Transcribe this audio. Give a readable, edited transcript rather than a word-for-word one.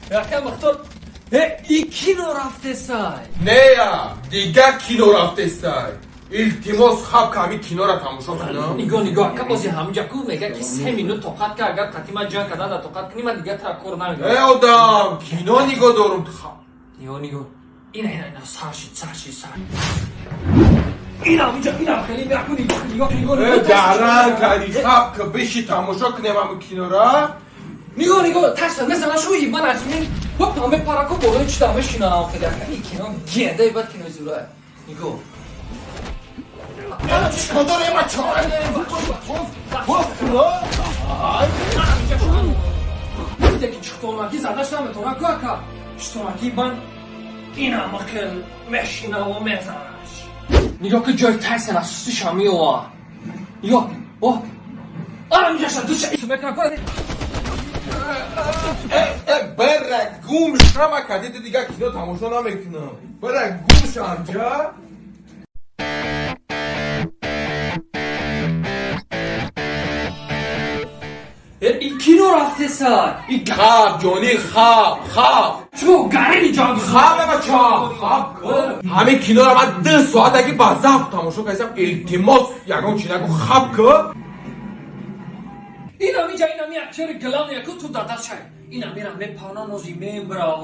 Яка Мухтор, э, и кино рафтесай. Нея, дига кино рафтесай. Илтимос, хаб ка, ҳамин киноро тамошо кунам. Нигоҳ, нигоҳ, ака, бози ҳаминҷа ку мега, ки 3 минут тоқат ка, агар қати ман ҷанг кардан да тоқат кунӣ, ман дига тара кор намедорам. Э, одам, кино нигоҳ дорум. Нигоҳ, нигоҳ, ина, ина, ина, сар шид, сар шид, сар. Ина ҳаминҷа, ина хеле меаку, нигоҳ, нигоҳ, нигоҳ. Э, гаран кардӣ, хаб ка, биши, тамошо кунем ҳамин киноро. Нигоҳ, нигоҳ, тарса мезана шуи ман аҷмин хоп ҳаме параку болои чида мешинам. Хеле, ака, ин кино гендаи бад кинои зурай, нигоҳ. Чикор дорем, чора? Ки чухтонаки задаш наметона ку, ака, чухтонаки ман инама хел мешинаву мезанаш. Нигоҳ ки ҷои Тайсона сустиша меова. Нигоҳ, о, ана миҷаша душа мекунам. Бара гум шама кардӣ, ту дига кино тамошо намекунам. Бара гум шамҷа. И кино рафтеса. Хаб, ҷони, хаб, хаб. Шумо гарини ҷанг. Хаб, бача, хаб. Ҳамин киноро ман 2 соат аги ба завқ тамошо кардам. Илтимос, ягон чи нагу, хаб ку. Инамиҷа, инами актёри главный ку, ту дадашай, ина мера мепана, нози мебра.